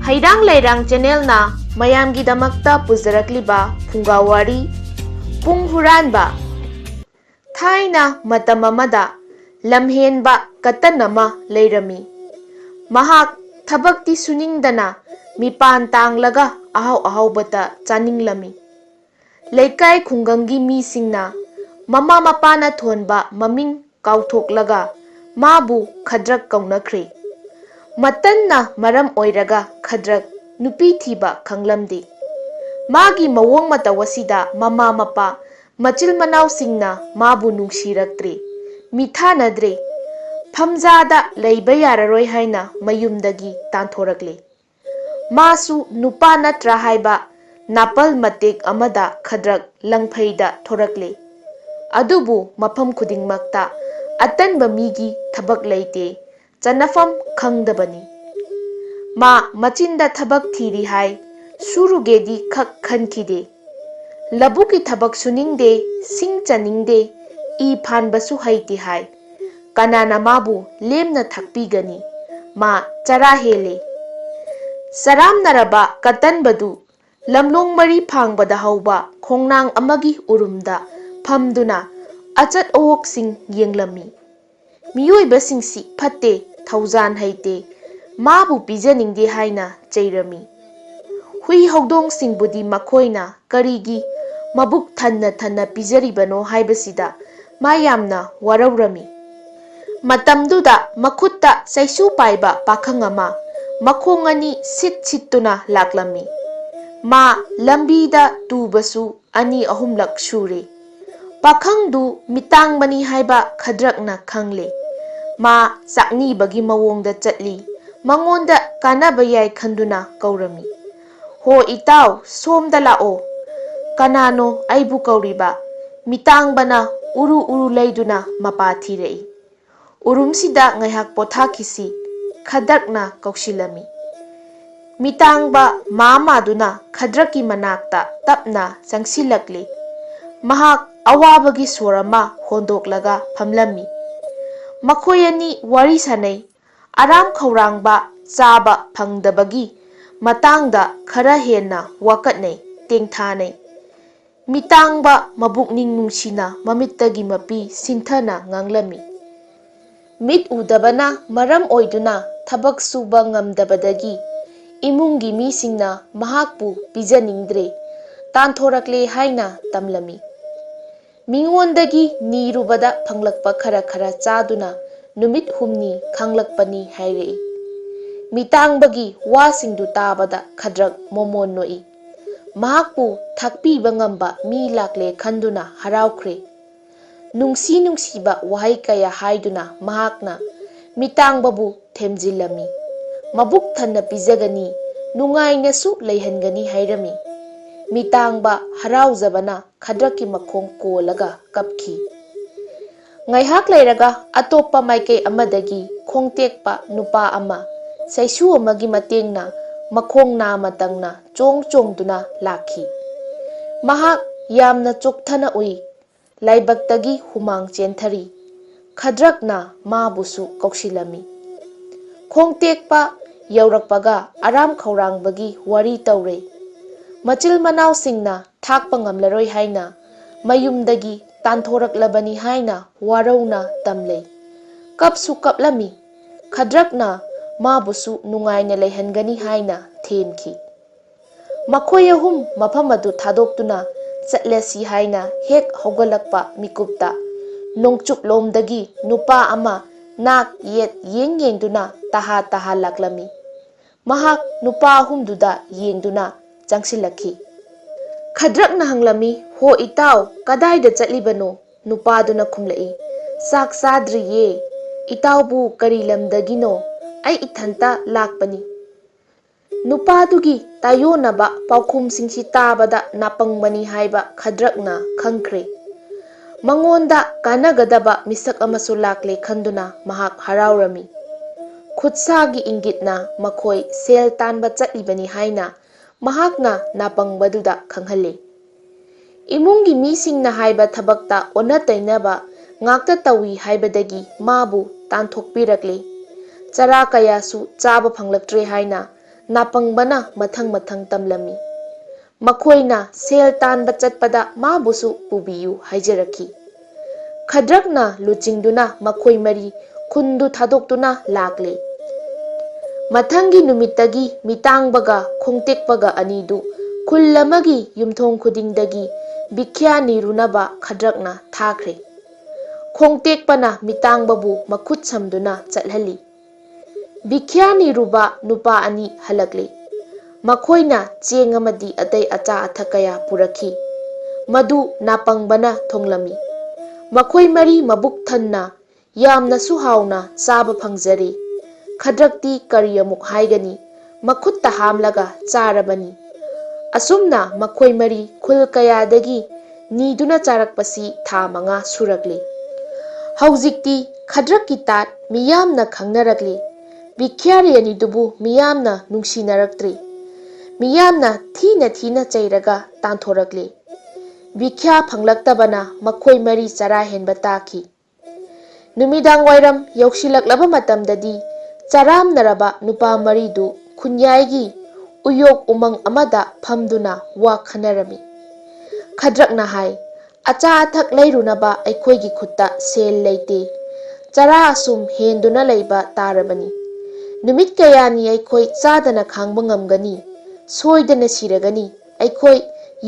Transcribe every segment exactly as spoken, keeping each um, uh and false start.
ꯍꯩꯔꯥꯡ ꯂꯩꯔꯥꯡ ꯆꯦꯅꯦꯜꯅ ꯃꯌꯥꯝꯒꯤꯗꯃꯛꯇ ꯄꯨꯖꯔꯛꯂꯤꯕ ꯐꯨꯡꯒꯥ ꯋꯥꯔꯤ, ꯄꯨꯡ ꯍꯨꯔꯥꯟꯕ꯫ ꯊꯥꯏꯅ ꯃꯇꯝ ꯑꯃꯗ ꯂꯝꯍꯦꯟꯕ ꯀꯇꯟ ꯑꯃ ꯂꯩꯔꯝꯃꯤ꯫ ꯃꯍꯥꯛ ꯊꯕꯛꯇꯤ ꯁꯨꯅꯤꯡꯗꯅ ꯃꯤꯄꯥꯟ ꯇꯥꯡꯂꯒ ꯑꯍꯥꯎ ꯑꯍꯥꯎꯕꯇ ꯆꯥꯅꯤꯡꯂꯝꯃꯤ꯫ ꯂꯩꯀꯥꯏ ꯈꯨꯡꯒꯪꯒꯤ ꯃꯤꯁꯤꯡꯅ ꯃꯃꯥ ꯃꯄꯥꯅ ꯊꯣꯟꯕ ꯃꯃꯤꯡ ꯀꯥꯎꯊꯣꯛꯂꯒ ꯃꯥꯕꯨ ꯈꯗ꯭ꯔꯛ ꯀꯧꯅꯈ꯭ꯔꯦ꯫ ꯃꯇꯟꯅ ꯃꯔꯝ ꯑꯣꯏꯔꯒ ꯈꯗ꯭ꯔꯛ ꯅꯨꯄꯤ ꯊꯤꯕ ꯈꯪꯂꯝꯗꯦ꯫ ꯃꯥꯒꯤ ꯃꯑꯣꯡ ꯃꯇꯧ ꯑꯁꯤꯗ ꯃꯃꯥ ꯃꯄꯥ, ꯃꯆꯤꯜ ꯃꯅꯥꯎꯁꯤꯡꯅ ꯃꯥꯕꯨ ꯅꯨꯡꯁꯤꯔꯛꯇ꯭ꯔꯦ, ꯃꯤꯊꯥꯅꯗ꯭ꯔꯦ꯫ ꯐꯝꯖꯥꯗ ꯂꯩꯕ ꯌꯥꯔꯔꯣꯏ ꯍꯥꯏꯅ ꯃꯌꯨꯝꯗꯒꯤ ꯇꯥꯟꯊꯣꯔꯛꯂꯦ꯫ ꯃꯥꯁꯨ ꯅꯨꯄꯥ ꯅꯠꯇ꯭ꯔꯥ ꯍꯥꯏꯕ ꯅꯥꯄꯜ ꯃꯇꯦꯛ ꯑꯃꯗ ꯈꯗ꯭ꯔꯛ ꯂꯪꯐꯩꯗ ꯊꯣꯔꯛꯂꯦ꯫ ꯑꯗꯨꯕꯨ ꯃꯐꯝ ꯈꯨꯗꯤꯡꯃꯛꯇ ꯑꯇꯟꯕ ꯃꯤꯒꯤ ꯊꯕꯛ ꯂꯩꯇꯦ, ꯆꯟꯅꯐꯝ ꯈꯪꯗꯕꯅꯤ꯫ ꯃꯥ ꯃꯆꯤꯟꯗ ꯊꯕꯛ ꯊꯤꯔꯤ ꯍꯥꯏ, ꯁꯨꯔꯨꯒꯦꯗꯤ ꯈꯛ ꯈꯟꯈꯤꯗꯦ꯫ ꯂꯧꯕꯨꯛꯀꯤ ꯊꯕꯛ ꯁꯨꯅꯤꯡꯗꯦ, ꯁꯤꯡ ꯆꯟꯅꯤꯡꯗꯦ, ꯏ ꯐꯥꯟꯕꯁꯨ ꯍꯩꯇꯦ ꯍꯥꯏ꯫ ꯀꯅꯥꯅ ꯃꯥꯕꯨ ꯂꯦꯝꯅ ꯊꯥꯛꯄꯤꯒꯅꯤ? ꯃꯥ ꯆꯔꯥ ꯍꯦꯜꯂꯦ꯫ ꯆꯔꯥꯝꯅꯔꯕ ꯀꯇꯟꯕꯗꯨ ꯂꯝꯂꯣꯡ ꯃꯔꯤ ꯐꯥꯡꯕꯗ ꯍꯧꯕ ꯈꯣꯡꯅꯥꯡ ꯑꯃꯒꯤ ꯎꯔꯨꯝꯗ ꯐꯝꯗꯨꯅ ꯑꯆꯠ ꯑꯋꯣꯛꯁꯤꯡ ꯌꯦꯡꯂꯝꯃꯤ꯫ ꯃꯤꯑꯣꯏꯕꯁꯤꯡꯁꯤ ꯐꯠꯇꯦ, ꯊꯧꯖꯥꯟ ꯍꯩꯇꯦ, ꯃꯥꯕꯨ ꯄꯤꯖꯅꯤꯡꯗꯦ ꯍꯥꯏꯅ ꯆꯩꯔꯝꯃꯤ꯫ ꯍꯨꯏ ꯍꯧꯗꯣꯡꯁꯤꯡꯕꯨꯗꯤ ꯃꯈꯣꯏꯅ ꯀꯔꯤꯒꯤ ꯃꯕꯨꯛ ꯊꯟꯅ ꯊꯟꯅ ꯄꯤꯖꯔꯤꯕꯅꯣ ꯍꯥꯏꯕꯁꯤꯗ ꯃꯥ ꯌꯥꯝꯅ ꯋꯥꯔꯧꯔꯝꯃꯤ꯫ ꯃꯇꯝꯗꯨꯗ ꯃꯈꯨꯠꯇ ꯆꯩꯁꯨ ꯄꯥꯏꯕ ꯄꯥꯈꯪ ꯑꯃ ꯃꯈꯣꯡ ꯑꯅꯤ ꯁꯤꯠ ꯁꯤꯠꯇꯨꯅ ꯂꯥꯛꯂꯝꯃꯤ꯫ ꯃꯥ ꯂꯝꯕꯤꯗ ꯇꯨꯕꯁꯨ ꯑꯅꯤ ꯑꯍꯨꯝꯂꯛ ꯁꯨꯔꯦ꯫ ꯄꯥꯈꯪꯗꯨ ꯃꯤꯇꯥꯡꯕꯅꯤ ꯍꯥꯏꯕ ꯈꯗ꯭ꯔꯛꯅ ꯈꯪꯂꯦ꯫ ꯃꯥ ꯆꯥꯛꯅꯤꯕꯒꯤ ꯃꯑꯣꯡꯗ ꯆꯠꯂꯤ꯫ ꯃꯉꯣꯟꯗ ꯀꯥꯟꯅꯕ ꯌꯥꯏ ꯈꯟꯗꯨꯅ ꯀꯧꯔꯝꯃꯤ꯫ "ꯍꯣ ꯏꯇꯥꯎ, ꯁꯣꯝꯗ ꯂꯥꯛꯑꯣ꯫ ꯀꯅꯥꯅꯣ ꯑꯩꯕꯨ ꯀꯧꯔꯤꯕ?" ꯃꯤꯇꯥꯡꯕꯅ ꯎꯔꯨ ꯎꯔꯨ ꯂꯩꯗꯨꯅ ꯃꯄꯥ ꯊꯤꯔꯛꯏ꯫ "ꯎꯔꯨꯝꯁꯤꯗ ꯉꯥꯏꯍꯥꯛ ꯄꯣꯊꯥꯈꯤꯁꯤ," ꯈꯗ꯭ꯔꯛꯅ ꯀꯧꯁꯤꯜꯂꯝꯃꯤ꯫ ꯃꯤꯇꯥꯡꯕ ꯃꯥ ꯃꯥꯗꯨꯅ ꯈꯗ꯭ꯔꯛꯀꯤ ꯃꯅꯥꯛꯇ ꯇꯞꯅ ꯆꯪꯁꯤꯜꯂꯛꯂꯤ꯫ ꯃꯍꯥꯛ ꯑꯋꯥꯕꯒꯤ ꯁꯣꯔ ꯑꯃ ꯍꯣꯟꯗꯣꯛꯂꯒ ꯐꯝꯂꯝꯃꯤ꯫ ꯃꯈꯣꯏ ꯑꯅꯤ ꯋꯥꯔꯤ ꯁꯥꯅꯩ꯫ ꯑꯔꯥꯝ ꯈꯧꯔꯥꯡꯕ, ꯆꯥꯕ ꯐꯪꯗꯕꯒꯤ ꯃꯇꯥꯡꯗ ꯈꯔ ꯍꯦꯟꯅ ꯋꯥꯀꯠꯅꯩ, ꯇꯦꯡꯊꯥꯅꯩ꯫ ꯃꯤꯇꯥꯡꯕ ꯃꯕꯨꯛꯅꯤꯡ ꯅꯨꯡꯁꯤꯅ ꯃꯃꯤꯠꯇꯒꯤ ꯃꯄꯤ ꯁꯤꯟꯊꯅ ꯉꯥꯡꯂꯝꯃꯤ꯫ ꯃꯤꯠ ꯎꯗꯕꯅ ꯃꯔꯝ ꯑꯣꯏꯗꯨꯅ ꯊꯕꯛ ꯁꯨꯕ ꯉꯝꯗꯕꯗꯒꯤ ꯏꯃꯨꯡꯒꯤ ꯃꯤꯁꯤꯡꯅ ꯃꯍꯥꯛꯄꯨ ꯄꯤꯖꯅꯤꯡꯗ꯭ꯔꯦ, ꯇꯥꯟꯊꯣꯔꯛꯂꯦ ꯍꯥꯏꯅ ꯇꯝꯂꯝꯃꯤ꯫ ꯃꯤꯉꯣꯟꯗꯒꯤ ꯅꯤꯔꯨꯕꯗ ꯐꯪꯂꯛꯄ ꯈꯔ ꯈꯔ ꯆꯥꯗꯨꯅ ꯅꯨꯃꯤꯠ ꯍꯨꯝꯅꯤ ꯈꯥꯡꯂꯛꯄꯅꯤ ꯍꯥꯏꯔꯛꯏ꯫ ꯃꯤꯇꯥꯡꯕꯒꯤ ꯋꯥꯁꯤꯡꯗꯨ ꯇꯥꯕꯗ ꯈꯗ꯭ꯔꯛ ꯃꯣꯃꯣꯟ ꯅꯣꯛꯏ꯫ ꯃꯍꯥꯛꯄꯨ ꯊꯥꯛꯄꯤꯕ ꯉꯝꯕ ꯃꯤ ꯂꯥꯛꯂꯦ ꯈꯟꯗꯨꯅ ꯍꯔꯥꯎꯈ꯭ꯔꯦ꯫ ꯅꯨꯡꯁꯤ ꯅꯨꯡꯁꯤꯕ ꯋꯥꯍꯩ ꯀꯌꯥ ꯍꯥꯏꯗꯨꯅ ꯃꯍꯥꯛꯅ ꯃꯤꯇꯥꯡꯕꯕꯨ ꯊꯦꯝꯖꯤꯜꯂꯝꯃꯤ꯫ ꯃꯕꯨꯛ ꯊꯟꯅ ꯄꯤꯖꯒꯅꯤ, ꯅꯨꯡꯉꯥꯏꯅꯁꯨ ꯂꯩꯍꯟꯒꯅꯤ ꯍꯥꯏꯔꯝꯃꯤ꯫ ꯃꯤꯇꯥꯡꯕ ꯍꯔꯥꯎꯖꯕꯅ ꯈꯗ꯭ꯔꯛꯀꯤ ꯃꯈꯣꯡ ꯀꯣꯜꯂꯒ ꯀꯞꯈꯤ꯫ ꯉꯥꯏꯍꯥꯛ ꯂꯩꯔꯒ ꯑꯇꯣꯞꯄ ꯃꯥꯏꯀꯩ ꯑꯃꯗꯒꯤ ꯈꯣꯡꯇꯦꯛꯄ ꯅꯨꯄꯥ ꯑꯃ ꯆꯩꯁꯨ ꯑꯃꯒꯤ ꯃꯇꯦꯡꯅ ꯃꯈꯣꯡ ꯅꯥꯃ ꯇꯪꯅ ꯆꯣꯡ ꯆꯣꯡꯗꯨꯅ ꯂꯥꯛꯈꯤ꯫ ꯃꯍꯥꯛ ꯌꯥꯝꯅ ꯆꯣꯛꯊꯅ ꯎꯏ꯫ ꯂꯥꯏꯕꯛꯇꯒꯤ ꯍꯨꯃꯥꯡ ꯆꯦꯟꯊꯔꯤ꯫ ꯈꯗ꯭ꯔꯛꯅ ꯃꯥꯕꯨꯁꯨ ꯀꯧꯁꯤꯜꯂꯝꯃꯤ꯫ ꯈꯣꯡꯇꯦꯛꯄ ꯌꯧꯔꯛꯄꯒ ꯑꯔꯥꯝ ꯈꯧꯔꯥꯡꯕꯒꯤ ꯋꯥꯔꯤ ꯇꯧꯔꯦ꯫ ꯃꯆꯤꯜ ꯃꯅꯥꯎꯁꯤꯡꯅ ꯊꯥꯛꯄ ꯉꯝꯂꯔꯣꯏ ꯍꯥꯏꯅ ꯃꯌꯨꯝꯗꯒꯤ ꯇꯥꯟꯊꯣꯔꯛꯂꯕꯅꯤ ꯍꯥꯏꯅ ꯋꯥꯔꯧꯅ ꯇꯝꯂꯩ꯫ ꯀꯞꯁꯨ ꯀꯞꯂꯝꯃꯤ꯫ ꯈꯗ꯭ꯔꯛꯅ ꯃꯥꯕꯨꯁꯨ ꯅꯨꯡꯉꯥꯏꯅ ꯂꯩꯍꯟꯒꯅꯤ ꯍꯥꯏꯅ ꯊꯦꯝꯈꯤ꯫ ꯃꯈꯣꯏ ꯑꯍꯨꯝ ꯃꯐꯝ ꯑꯗꯨ ꯊꯥꯗꯣꯛꯇꯨꯅ ꯆꯠꯂꯁꯤ ꯍꯥꯏꯅ ꯍꯦꯛ ꯍꯧꯒꯠꯂꯛꯄ ꯃꯤꯀꯨꯞꯇ ꯅꯣꯡꯆꯨꯞꯂꯣꯝꯗꯒꯤ ꯅꯨꯄꯥ ꯑꯃ ꯅꯥꯛ ꯌꯦꯠ ꯌꯦꯡ ꯌꯦꯡꯗꯨꯅ ꯇꯍꯥ ꯇꯍꯥ ꯂꯥꯛꯂꯝꯃꯤ꯫ ꯃꯍꯥꯛ ꯅꯨꯄꯥ ꯑꯍꯨꯝꯗꯨꯗ ꯌꯦꯡꯗꯨꯅ ꯆꯪꯁꯤꯜꯂꯛꯈꯤ꯫ ꯈꯗ꯭ꯔꯛꯅ ꯍꯪꯂꯝꯃꯤ, "ꯍꯣ ꯏꯇꯥꯎ, ꯀꯗꯥꯏꯗ ꯆꯠꯂꯤꯕꯅꯣ?" ꯅꯨꯄꯥꯗꯨꯅ ꯈꯨꯝꯂꯛꯏ, "ꯆꯥꯛ ꯆꯥꯗ꯭ꯔꯤꯌꯦ꯫ ꯏꯇꯥꯎꯕꯨ ꯀꯔꯤ ꯂꯝꯗꯒꯤꯅꯣ? ꯑꯩ ꯏꯊꯟꯇ ꯂꯥꯛꯄꯅꯤ꯫" ꯅꯨꯄꯥꯗꯨꯒꯤ ꯇꯥꯏꯌꯣꯟꯅꯕ ꯄꯥꯎꯈꯨꯝꯁꯤꯡꯁꯤ ꯇꯥꯕꯗ ꯅꯥꯄꯪꯕꯅꯤ ꯍꯥꯏꯕ ꯈꯗ꯭ꯔꯛꯅ ꯈꯪꯈ꯭ꯔꯦ꯫ ꯃꯉꯣꯟꯗ ꯀꯥꯟꯅꯒꯗꯕ ꯃꯤꯁꯛ ꯑꯃꯁꯨ ꯂꯥꯛꯂꯦ ꯈꯟꯗꯨꯅ ꯃꯍꯥꯛ ꯍꯔꯥꯎꯔꯝꯃꯤ꯫ ꯈꯨꯠꯁꯥꯒꯤ ꯏꯪꯒꯤꯠꯅ ꯃꯈꯣꯏ ꯁꯦꯜ ꯇꯥꯟꯕ ꯆꯠꯂꯤꯕꯅꯤ ꯍꯥꯏꯅ ꯃꯍꯥꯛꯅ ꯅꯥꯄꯪꯕꯗꯨꯗ ꯈꯪꯍꯜꯂꯤ꯫ ꯏꯃꯨꯡꯒꯤ ꯃꯤꯁꯤꯡꯅ ꯍꯥꯏꯕ ꯊꯕꯛꯇ ꯑꯣꯟꯅ ꯇꯩꯅꯕ ꯉꯥꯛꯇ ꯇꯧꯏ ꯍꯥꯏꯕꯗꯒꯤ ꯃꯥꯕꯨ ꯇꯥꯟꯊꯣꯛꯄꯤꯔꯛꯂꯤ꯫ ꯆꯔꯥ ꯀꯌꯥꯁꯨ ꯆꯥꯕ ꯐꯪꯂꯛꯇ꯭ꯔꯦ ꯍꯥꯏꯅ ꯅꯥꯄꯪꯕꯅ ꯃꯊꯪ ꯃꯊꯪ ꯇꯝꯂꯝꯃꯤ꯫ ꯃꯈꯣꯏꯅ ꯁꯦꯜ ꯇꯥꯟꯕ ꯆꯠꯄꯗ ꯃꯥꯕꯨꯁꯨ ꯄꯨꯕꯤꯌꯨ ꯍꯥꯏꯖꯔꯛꯈꯤ꯫ ꯈꯗ꯭ꯔꯛꯅ ꯂꯨꯆꯤꯡꯗꯨꯅ ꯃꯈꯣꯏ ꯃꯔꯤ ꯈꯨꯟꯗꯨ ꯊꯥꯗꯣꯛꯇꯨꯅ ꯂꯥꯛꯂꯦ꯫ ꯃꯊꯪꯒꯤ ꯅꯨꯃꯤꯠꯇꯒꯤ ꯃꯤꯇꯥꯡꯕꯒ ꯈꯣꯡꯇꯦꯛꯄꯒ ꯑꯅꯤꯗꯨ ꯈꯨꯜ ꯑꯃꯒꯤ ꯌꯨꯝꯊꯣꯡ ꯈꯨꯗꯤꯡꯗꯒꯤ ꯚꯤꯈ꯭ꯌꯥ ꯅꯤꯔꯨꯅꯕ ꯈꯗ꯭ꯔꯛꯅ ꯊꯥꯈ꯭ꯔꯦ꯫ ꯈꯣꯡꯇꯦꯛꯄꯅ ꯃꯤꯇꯥꯡꯕꯕꯨ ꯃꯈꯨꯠ ꯁꯝꯗꯨꯅ ꯆꯠꯍꯜꯂꯤ꯫ ꯚꯤꯈ꯭ꯌꯥ ꯅꯤꯔꯨꯕ ꯅꯨꯄꯥ ꯑꯅꯤ ꯍꯜꯂꯛꯂꯤ꯫ ꯃꯈꯣꯏꯅ ꯆꯦꯡ ꯑꯃꯗꯤ ꯑꯇꯩ ꯑꯆꯥ ꯑꯊꯛ ꯀꯌꯥ ꯄꯨꯔꯛꯈꯤ꯫ ꯃꯗꯨ ꯅꯥꯄꯪꯕꯅ ꯊꯣꯡꯂꯝꯃꯤ꯫ ꯃꯈꯣꯏ ꯃꯔꯤ ꯃꯕꯨꯛ ꯊꯟꯅ ꯌꯥꯝꯅꯁꯨ ꯍꯥꯎꯅ ꯆꯥꯕ ꯐꯪꯖꯔꯦ꯫ ꯈꯗ꯭ꯔꯛꯇꯤ ꯀꯔꯤ ꯑꯃꯨꯛ ꯍꯥꯏꯒꯅꯤ? ꯃꯈꯨꯠꯇ ꯍꯥꯝꯂꯒ ꯆꯥꯔꯕꯅꯤ꯫ ꯑꯁꯨꯝꯅ ꯃꯈꯣꯏ ꯃꯔꯤ ꯈꯨꯜ ꯀꯌꯥꯗꯒꯤ ꯅꯤꯗꯨꯅ ꯆꯥꯔꯛꯄꯁꯤ ꯊꯥ ꯃꯉꯥ ꯁꯨꯔꯛꯂꯤ꯫ ꯍꯧꯖꯤꯛꯇꯤ ꯈꯗ꯭ꯔꯛꯀꯤ ꯇꯥꯠ ꯃꯤꯌꯥꯝꯅ ꯈꯪꯅꯔꯛꯂꯤ꯫ ꯚꯤꯈ꯭ꯌꯥꯔꯤ ꯑꯅꯤꯗꯨꯕꯨ ꯃꯤꯌꯥꯝꯅ ꯅꯨꯡꯁꯤꯅꯔꯛꯇ꯭ꯔꯤ꯫ ꯃꯤꯌꯥꯝꯅ ꯊꯤꯅ ꯊꯤꯅ ꯆꯩꯔꯒ ꯇꯥꯟꯊꯣꯔꯛꯂꯤ꯫ ꯚꯤꯈ꯭ꯌꯥ ꯐꯪꯂꯛꯇꯕꯅ ꯃꯈꯣꯏ ꯃꯔꯤ ꯆꯔꯥ ꯍꯦꯟꯕ ꯇꯥꯈꯤ꯫ ꯅꯨꯃꯤꯗꯥꯡ ꯋꯥꯏꯔꯝ ꯌꯧꯁꯤꯜꯂꯛꯂꯕ ꯃꯇꯝꯗꯗꯤ ꯆꯔꯥꯝꯅꯔꯕ ꯅꯨꯄꯥ ꯃꯔꯤꯗꯨ ꯈꯨꯟꯌꯥꯏꯒꯤ ꯎꯌꯣꯛ ꯎꯃꯪ ꯑꯃꯗ ꯐꯝꯗꯨꯅ ꯋꯥ ꯈꯟꯅꯔꯝꯃꯤ꯫ ꯈꯗ꯭ꯔꯛꯅ ꯍꯥꯏ, "ꯑꯆꯥ ꯑꯊꯛ ꯂꯩꯔꯨꯅꯕ ꯑꯩꯈꯣꯏꯒꯤ ꯈꯨꯠꯇ ꯁꯦꯜ ꯂꯩꯇꯦ꯫ ꯆꯔꯥ ꯑꯁꯨꯝ ꯍꯦꯟꯗꯨꯅ ꯂꯩꯕ ꯇꯥꯔꯕꯅꯤ꯫ ꯅꯨꯃꯤꯠ ꯀꯌꯥꯅꯤ ꯑꯩꯈꯣꯏ ꯆꯥꯗꯅ ꯈꯥꯡꯕ ꯉꯝꯒꯅꯤ? ꯁꯣꯏꯗꯅ ꯁꯤꯔꯒꯅꯤ꯫ ꯑꯩꯈꯣꯏ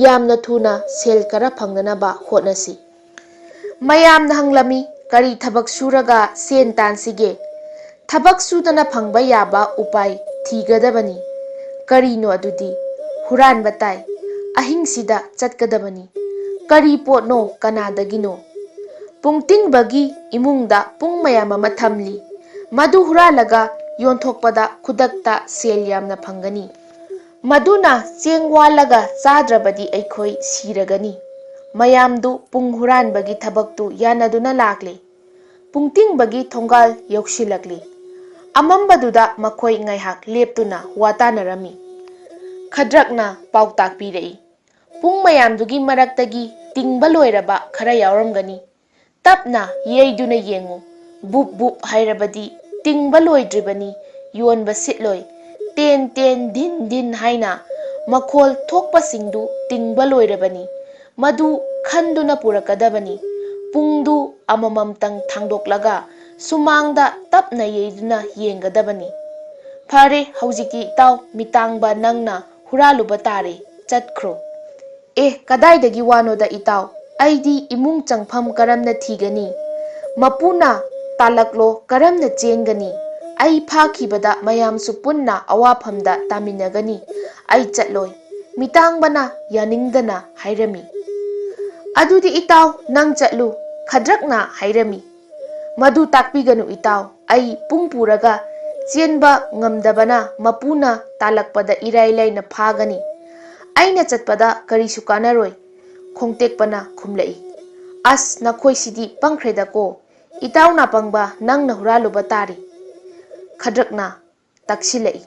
ꯌꯥꯝꯅ ꯊꯨꯅ ꯁꯦꯜ ꯈꯔ ꯐꯪꯅꯅꯕ ꯍꯣꯠꯅꯁꯤ꯫" ꯃꯌꯥꯝꯅ ꯍꯪꯂꯝꯃꯤ, "ꯀꯔꯤ ꯊꯕꯛ ꯁꯨꯔꯒ ꯁꯦꯟ ꯇꯥꯟꯁꯤꯒꯦ?" "ꯊꯕꯛ ꯁꯨꯗꯅ ꯐꯪꯕ ꯌꯥꯕ ꯎꯄꯥꯏ ꯊꯤꯒꯗꯕꯅꯤ꯫" "ꯀꯔꯤꯅꯣ ꯑꯗꯨꯗꯤ?" "ꯍꯨꯔꯥꯟꯕ ꯇꯥꯏ꯫ ꯑꯍꯤꯡꯁꯤꯗ ꯆꯠꯀꯗꯕꯅꯤ꯫" "ꯀꯔꯤ ꯄꯣꯠꯅꯣ? ꯀꯅꯥꯗꯒꯤꯅꯣ?" "ꯄꯨꯡꯇꯤꯡꯕꯒꯤ ꯏꯃꯨꯡꯗ ꯄꯨꯡ ꯃꯌꯥꯝ ꯑꯃ ꯊꯝꯂꯤ꯫ ꯃꯗꯨ ꯍꯨꯔꯥꯜꯂꯒ ꯌꯣꯟꯊꯣꯛꯄꯗ ꯈꯨꯗꯛꯇ ꯁꯦꯜ ꯌꯥꯝꯅ ꯐꯪꯒꯅꯤ꯫ ꯃꯗꯨꯅ ꯆꯦꯡ ꯋꯥꯜꯂꯒ ꯆꯥꯗ꯭ꯔꯕꯗꯤ ꯑꯩꯈꯣꯏ ꯁꯤꯔꯒꯅꯤ꯫" ꯃꯌꯥꯝꯗꯨ ꯄꯨꯡ ꯍꯨꯔꯥꯟꯕꯒꯤ ꯊꯕꯛꯇꯨ ꯌꯥꯅꯗꯨꯅ ꯂꯥꯛꯂꯦ꯫ ꯄꯨꯡꯇꯤꯡꯕꯒꯤ ꯊꯣꯡꯒꯥꯜ ꯌꯧꯁꯤꯜꯂꯛꯂꯤ꯫ ꯑꯃꯝꯕꯗꯨꯗ ꯃꯈꯣꯏ ꯉꯥꯏꯍꯥꯛ ꯂꯦꯞꯇꯨꯅ ꯋꯥ ꯇꯥꯅꯔꯝꯃꯤ꯫ ꯈꯗ꯭ꯔꯛꯅ ꯄꯥꯎꯇꯥꯛ ꯄꯤꯔꯛꯏ, "ꯄꯨꯡ ꯃꯌꯥꯝꯗꯨꯒꯤ ꯃꯔꯛꯇꯒꯤ ꯇꯤꯡꯕ ꯂꯣꯏꯔꯕ ꯈꯔ ꯌꯥꯎꯔꯝꯒꯅꯤ꯫ ꯇꯞꯅ ꯌꯩꯗꯨꯅ ꯌꯦꯡꯉꯨ꯫ ꯕꯨꯞ ꯕꯨꯞ ꯍꯥꯏꯔꯕꯗꯤ ꯇꯤꯡꯕ ꯂꯣꯏꯗ꯭ꯔꯤꯕꯅꯤ, ꯌꯣꯟꯕ ꯁꯤꯠꯂꯣꯏ꯫ ꯇꯦꯟ ꯇꯦꯟ ꯙꯤꯟ ꯙꯤꯟ ꯍꯥꯏꯅ ꯃꯈꯣꯜ ꯊꯣꯛꯄꯁꯤꯡꯗꯨ ꯇꯤꯡꯕ ꯂꯣꯏꯔꯕꯅꯤ꯫ ꯃꯗꯨ ꯈꯟꯗꯨꯅ ꯄꯨꯔꯛꯀꯗꯕꯅꯤ꯫ ꯄꯨꯡꯗꯨ ꯑꯃꯃꯝꯇꯪ ꯊꯥꯡꯗꯣꯛꯂꯒ ꯁꯨꯃꯥꯡꯗ ꯇꯞꯅ ꯌꯩꯗꯨꯅ ꯌꯦꯡꯒꯗꯕꯅꯤ꯫ ꯐꯔꯦ, ꯍꯧꯖꯤꯛꯇꯤ ꯏꯇꯥꯎ ꯃꯤꯇꯥꯡꯕ ꯅꯪꯅ ꯍꯨꯔꯥꯜꯂꯨꯕ ꯇꯥꯔꯦ꯫ ꯆꯠꯈ꯭ꯔꯣ꯫ ꯑꯦ, ꯀꯗꯥꯏꯗꯒꯤ ꯋꯥꯅꯣꯗ ꯏꯇꯥꯎ? ꯑꯩꯗꯤ ꯏꯃꯨꯡ ꯆꯪꯐꯝ ꯀꯔꯝꯅ ꯊꯤꯒꯅꯤ? ꯃꯄꯨꯅ ꯇꯥꯜꯂꯛꯂꯣ ꯀꯔꯝꯅ ꯆꯦꯟꯒꯅꯤ? ꯑꯩ ꯐꯥꯈꯤꯕꯗ ꯃꯌꯥꯝꯁꯨ ꯄꯨꯟꯅ ꯑꯋꯥꯐꯝꯗ ꯇꯥꯃꯤꯟꯅꯒꯅꯤ꯫ ꯑꯩ ꯆꯠꯂꯣꯏ꯫ ꯃꯤꯇꯥꯡꯕꯅ ꯌꯥꯅꯤꯡꯗꯅ ꯍꯥꯏꯔꯝꯃꯤ꯫ ꯑꯗꯨꯗꯤ ꯏꯇꯥꯎ ꯅꯪ ꯆꯠꯂꯨ, ꯈꯗ꯭ꯔꯛꯅ ꯍꯥꯏꯔꯝꯃꯤ꯫ ꯃꯗꯨ ꯇꯥꯛꯄꯤꯒꯅꯨ ꯏꯇꯥꯎ, ꯑꯩ ꯄꯨꯡ ꯄꯨꯔꯒ ꯆꯦꯟꯕ ꯉꯝꯗꯕꯅ ꯃꯄꯨꯅ ꯇꯥꯜꯂꯛꯄꯗ ꯏꯔꯥꯏ ꯂꯥꯏꯅ ꯐꯥꯒꯅꯤ꯫ ꯑꯩꯅ ꯆꯠꯄꯗ ꯀꯔꯤꯁꯨ ꯀꯥꯟꯅꯔꯣꯏ꯫ ꯈꯣꯡꯇꯦꯛꯄꯅ ꯈꯨꯝꯂꯛꯏ꯫ ꯑꯁ, ꯅꯈꯣꯏꯁꯤꯗꯤ ꯄꯪꯈ꯭ꯔꯦꯗꯀꯣ꯫ ꯏꯇꯥꯎ ꯅꯥꯄꯪꯕ, ꯅꯪꯅ ꯍꯨꯔꯥꯜꯂꯨꯕ ꯇꯥꯔꯤ꯫ ꯈꯗ꯭ꯔꯛꯅ ꯇꯛꯁꯤꯜꯂꯛꯏ꯫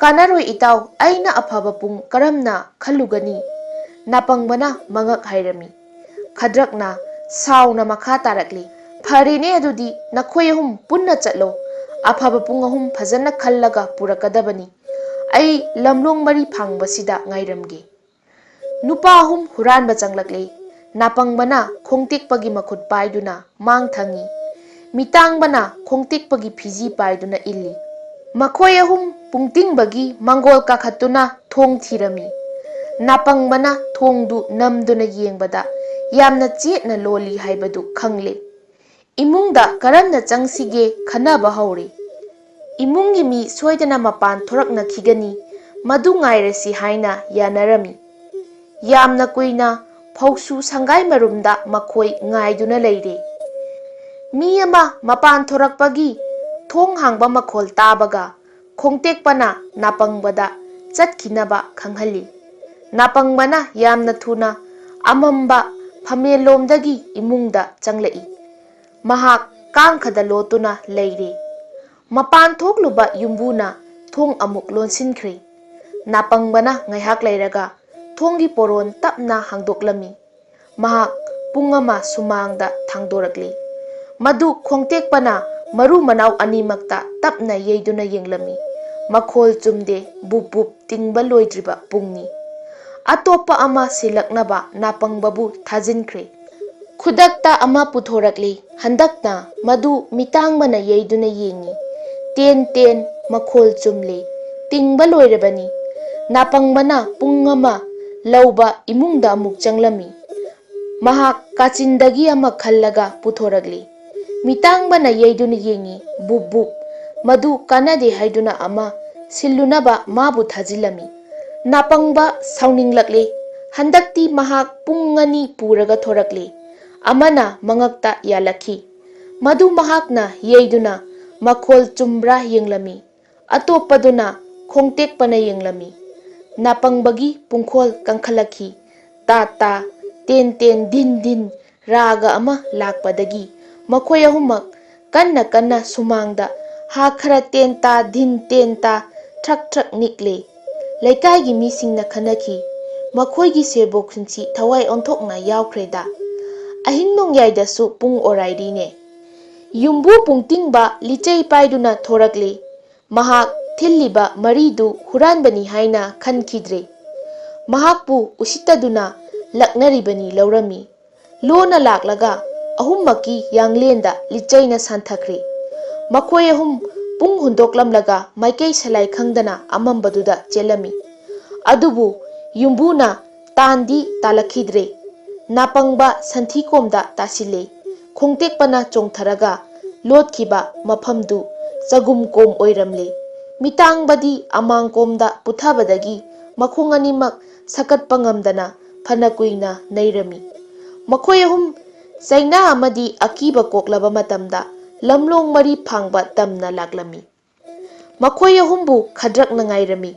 ꯀꯥꯟꯅꯔꯣꯏ ꯏꯇꯥꯎ, ꯑꯩꯅ ꯑꯐꯕ ꯄꯨꯡ ꯀꯔꯝꯅ ꯈꯜꯂꯨꯒꯅꯤ? ꯅꯥꯄꯪꯕꯅ ꯃꯉꯛ ꯍꯥꯏꯔꯝꯃꯤ꯫ ꯈꯗ꯭ꯔꯛꯅ ꯁꯥꯎꯅ ꯃꯈꯥ ꯇꯥꯔꯛꯂꯤ꯫ ꯐꯔꯦꯅꯦ, ꯑꯗꯨꯗꯤ ꯅꯈꯣꯏ ꯑꯍꯨꯝ ꯄꯨꯟꯅ ꯆꯠꯂꯣ꯫ ꯑꯐꯕ ꯄꯨꯡ ꯑꯍꯨꯝ ꯐꯖꯅ ꯈꯜꯂꯒ ꯄꯨꯔꯛꯀꯗꯕꯅꯤ꯫ ꯑꯩ ꯂꯝꯂꯣꯡ ꯃꯔꯤ ꯐꯥꯡꯕꯁꯤꯗ ꯉꯥꯏꯔꯝꯒꯦ꯫ ꯅꯨꯄꯥ ꯑꯍꯨꯝ ꯍꯨꯔꯥꯟꯕ ꯆꯪꯂꯛꯂꯦ꯫ ꯅꯥꯄꯪꯕꯅ ꯈꯣꯡꯇꯦꯛꯄꯒꯤ ꯃꯈꯨꯠ ꯄꯥꯏꯗꯨꯅ ꯃꯥꯡ ꯊꯪꯉꯤ꯫ ꯃꯤꯇꯥꯡꯕꯅ ꯈꯣꯡꯇꯦꯛꯄꯒꯤ ꯐꯤꯖꯤ ꯄꯥꯏꯗꯨꯅ ꯏꯜꯂꯤ꯫ ꯃꯈꯣꯏ ꯑꯍꯨꯝ ꯄꯨꯡꯇꯤꯡꯕꯒꯤ ꯃꯪꯒꯣꯜ ꯀꯥꯈꯠꯇꯨꯅ ꯊꯣꯡ ꯊꯤꯔꯝꯃꯤ꯫ ꯅꯥꯄꯪꯕꯅ ꯊꯣꯡꯗꯨ ꯅꯝꯗꯨꯅ ꯌꯦꯡꯕꯗ ꯌꯥꯝꯅ ꯆꯦꯠꯅ ꯂꯣꯜꯂꯤ ꯍꯥꯏꯕꯗꯨ ꯈꯪꯂꯦ꯫ ꯏꯃꯨꯡꯗ ꯀꯔꯝꯅ ꯆꯪꯁꯤꯒꯦ ꯈꯟꯅꯕ ꯍꯧꯔꯦ꯫ ꯏꯃꯨꯡꯒꯤ ꯃꯤ ꯁꯣꯏꯗꯅ ꯃꯄꯥꯟ ꯊꯣꯔꯛꯅꯈꯤꯒꯅꯤ, ꯃꯗꯨ ꯉꯥꯏꯔꯁꯤ ꯍꯥꯏꯅ ꯌꯥꯅꯔꯝꯃꯤ꯫ ꯌꯥꯝꯅ ꯀꯨꯏꯅ ꯐꯧꯁꯨ ꯁꯪꯒꯥꯏ ꯃꯔꯨꯝꯗ ꯃꯈꯣꯏ ꯉꯥꯏꯗꯨꯅ ꯂꯩꯔꯦ꯫ ꯃꯤ ꯑꯃ ꯃꯄꯥꯟ ꯊꯣꯔꯛꯄꯒꯤ ꯊꯣꯡ ꯍꯥꯡꯕ ꯃꯈꯣꯜ ꯇꯥꯕꯒ ꯈꯣꯡꯇꯦꯛꯄꯅ ꯅꯥꯄꯪꯕꯗ ꯆꯠꯈꯤꯅꯕ ꯈꯪꯍꯜꯂꯤ꯫ ꯅꯥꯄꯪꯕꯅ ꯌꯥꯝꯅ ꯊꯨꯅ ꯑꯃꯝꯕ ꯐꯝꯃꯦꯟꯂꯣꯝꯗꯒꯤ ꯏꯃꯨꯡꯗ ꯆꯪꯂꯛꯏ꯫ ꯃꯍꯥꯛ ꯀꯥꯡꯈꯗ ꯂꯣꯠꯇꯨꯅ ꯂꯩꯔꯦ꯫ ꯃꯄꯥꯟ ꯊꯣꯛꯂꯨꯕ ꯌꯨꯝꯕꯨꯅ ꯊꯣꯡ ꯑꯃꯨꯛ ꯂꯣꯟꯁꯤꯟꯈ꯭ꯔꯦ꯫ ꯅꯥꯄꯪꯕꯅ ꯉꯥꯏꯍꯥꯛ ꯂꯩꯔꯒ ꯊꯣꯡꯒꯤ ꯄꯣꯔꯣꯟ ꯇꯞꯅ ꯍꯥꯡꯗꯣꯛꯂꯝꯃꯤ꯫ ꯃꯍꯥꯛ ꯄꯨꯡ ꯑꯃ ꯁꯨꯃꯥꯡꯗ ꯊꯥꯡꯗꯣꯔꯛꯂꯤ꯫ ꯃꯗꯨ ꯈꯣꯡꯇꯦꯛꯄꯅ ꯃꯔꯨ ꯃꯅꯥꯎ ꯑꯅꯤꯃꯛꯇ ꯇꯞꯅ ꯌꯩꯗꯨꯅ ꯌꯦꯡꯂꯝꯃꯤ꯫ ꯃꯈꯣꯜ ꯆꯨꯝꯗꯦ, ꯕꯨꯞ ꯕꯨꯞ ꯇꯤꯡꯕ ꯂꯣꯏꯗ꯭ꯔꯤꯕ ꯄꯨꯡꯅꯤ꯫ ꯑꯇꯣꯞꯄ ꯑꯃ ꯁꯤꯜꯂꯛꯅꯕ ꯅꯥꯄꯪꯕꯕꯨ ꯊꯥꯖꯤꯟꯈ꯭ꯔꯦ꯫ ꯈꯨꯗꯛꯇ ꯑꯃ ꯄꯨꯊꯣꯔꯛꯂꯤ꯫ ꯍꯟꯗꯛꯅ ꯃꯗꯨ ꯃꯤꯇꯥꯡꯕꯅ ꯌꯩꯗꯨꯅ ꯌꯦꯡꯉꯤ꯫ ꯇꯦꯟ ꯇꯦꯟ ꯃꯈꯣꯜ ꯆꯨꯝꯂꯤ꯫ ꯇꯤꯡꯕ ꯂꯣꯏꯔꯕꯅꯤ꯫ ꯅꯥꯄꯪꯕꯅ ꯄꯨꯡ ꯑꯃ ꯂꯧꯕ ꯏꯃꯨꯡꯗ ꯑꯃꯨꯛ ꯆꯪꯂꯝꯃꯤ꯫ ꯃꯍꯥꯛ ꯀꯥꯆꯤꯟꯗꯒꯤ ꯑꯃ ꯈꯜꯂꯒ ꯄꯨꯊꯣꯔꯛꯂꯤ꯫ ꯃꯤꯇꯥꯡꯕꯅ ꯌꯩꯗꯨꯅ ꯌꯦꯡꯉꯤ꯫ ꯕꯨꯞ ꯕꯨꯞ꯫ ꯃꯗꯨ ꯀꯥꯟꯅꯗꯦ ꯍꯥꯏꯗꯨꯅ ꯑꯃ ꯁꯤꯜꯂꯨꯅꯕ ꯃꯥꯕꯨ ꯊꯥꯖꯤꯜꯂꯝꯃꯤ꯫ ꯅꯥꯄꯪꯕ ꯁꯥꯎꯅꯤꯡꯂꯛꯂꯦ꯫ ꯍꯟꯗꯛꯇꯤ ꯃꯍꯥꯛ ꯄꯨꯡ ꯑꯅꯤ ꯄꯨꯔꯒ ꯊꯣꯔꯛꯂꯦ꯫ ꯑꯃꯅ ꯃꯉꯛꯇ ꯌꯥꯜꯂꯛꯈꯤ꯫ ꯃꯗꯨ ꯃꯍꯥꯛꯅ ꯌꯩꯗꯨꯅ ꯃꯈꯣꯜ ꯆꯨꯝꯕ꯭ꯔꯥ ꯌꯦꯡꯂꯝꯃꯤ꯫ ꯑꯇꯣꯞꯄꯗꯨꯅ ꯈꯣꯡꯇꯦꯛꯄꯅ ꯌꯦꯡꯂꯝꯃꯤ꯫ ꯅꯥꯄꯪꯕꯒꯤ ꯄꯨꯡꯈꯣꯜ ꯀꯟꯈꯠꯂꯛꯈꯤ꯫ ꯇꯥ ꯇꯥ, ꯇꯦꯟ ꯇꯦꯟ, ꯙꯤꯟ ꯙꯤꯟ, ꯔꯥꯒ ꯑꯃ ꯂꯥꯛꯄꯗꯒꯤ ꯃꯈꯣꯏ ꯑꯍꯨꯝꯃꯛ ꯀꯟꯅ ꯀꯟꯅ ꯁꯨꯃꯥꯡꯗ ꯍꯥ ꯈꯔ ꯇꯦꯟ ꯇꯥ, ꯙꯤꯟ ꯇꯦꯟ ꯇꯥ, ꯊ꯭ꯔꯛ ꯊ꯭ꯔꯛ ꯅꯤꯛꯂꯦ꯫ ꯂꯩꯀꯥꯏꯒꯤ ꯃꯤꯁꯤꯡꯅ ꯈꯟꯅꯈꯤ, "ꯃꯈꯣꯏꯒꯤ ꯁꯦꯕꯣꯛꯁꯤꯡꯁꯤ ꯊꯋꯥꯏ ꯑꯣꯟꯊꯣꯛꯅ ꯌꯥꯎꯈ꯭ꯔꯦꯗ꯫ ꯑꯍꯤꯡ ꯅꯣꯡꯌꯥꯏꯗꯁꯨ ꯄꯨꯡ ꯑꯣꯔꯥꯏꯔꯤꯅꯦ"꯫ ꯌꯨꯝꯕꯨ ꯄꯨꯡꯇꯤꯡꯕ ꯂꯤꯆꯩ ꯄꯥꯏꯗꯨꯅ ꯊꯣꯔꯛꯂꯦ꯫ ꯃꯍꯥꯛ ꯊꯤꯜꯂꯤꯕ ꯃꯔꯤꯗꯨ ꯍꯨꯔꯥꯟꯕꯅꯤ ꯍꯥꯏꯅ ꯈꯟꯈꯤꯗ꯭ꯔꯦ꯫ ꯃꯍꯥꯛꯄꯨ ꯎꯁꯤꯠꯇꯗꯨꯅ ꯂꯛꯅꯔꯤꯕꯅꯤ ꯂꯧꯔꯝꯃꯤ꯫ ꯂꯣꯟꯅ ꯂꯥꯛꯂꯒ ꯑꯍꯨꯝꯃꯛꯀꯤ ꯌꯥꯡꯂꯦꯟꯗ ꯂꯤꯆꯩꯅ ꯁꯥꯟꯊꯈ꯭ꯔꯦ꯫ ꯃꯈꯣꯏ ꯑꯍꯨꯝ ꯄꯨꯡ ꯍꯨꯟꯗꯣꯛꯂꯝꯂꯒ ꯃꯥꯏꯀꯩ ꯁꯂꯥꯏ ꯈꯪꯗꯅ ꯑꯃꯝꯕꯗꯨꯗ ꯆꯦꯜꯂꯝꯃꯤ꯫ ꯑꯗꯨꯕꯨ ꯌꯨꯝꯕꯨꯅ ꯇꯥꯟꯗꯤ ꯇꯥꯂꯛꯈꯤꯗ꯭ꯔꯦ꯫ ꯅꯥꯄꯪꯕ ꯁꯟꯊꯤꯀꯣꯝꯗ ꯇꯥꯁꯤꯜꯂꯦ꯫ ꯈꯣꯡꯇꯦꯛꯄꯅ ꯆꯣꯡꯊꯔꯒ ꯂꯣꯠꯈꯤꯕ ꯃꯐꯝꯗꯨ ꯆꯒꯨꯝ ꯀꯣꯝ ꯑꯣꯏꯔꯝꯂꯦ꯫ ꯃꯤꯇꯥꯡꯕꯗꯤ ꯑꯃꯥꯡꯀꯣꯝꯗ ꯄꯨꯊꯕꯗꯒꯤ ꯃꯈꯣꯡ ꯑꯅꯤꯃꯛ ꯁꯥꯀꯠꯄ ꯉꯝꯗꯅ ꯐꯅ ꯀꯨꯏꯅ ꯅꯩꯔꯝꯃꯤ꯫ ꯃꯈꯣꯏ ꯑꯍꯨꯝ ꯆꯩꯅꯥ ꯑꯃꯗꯤ ꯑꯀꯤꯕ ꯀꯣꯛꯂꯕ ꯃꯇꯝꯗ ꯂꯝꯂꯣꯡ ꯃꯔꯤ ꯐꯥꯡꯕ ꯇꯝꯅ ꯂꯥꯛꯂꯝꯃꯤ꯫ ꯃꯈꯣꯏ ꯑꯍꯨꯝꯕꯨ ꯈꯗ꯭ꯔꯛꯅ ꯉꯥꯏꯔꯝꯃꯤ꯫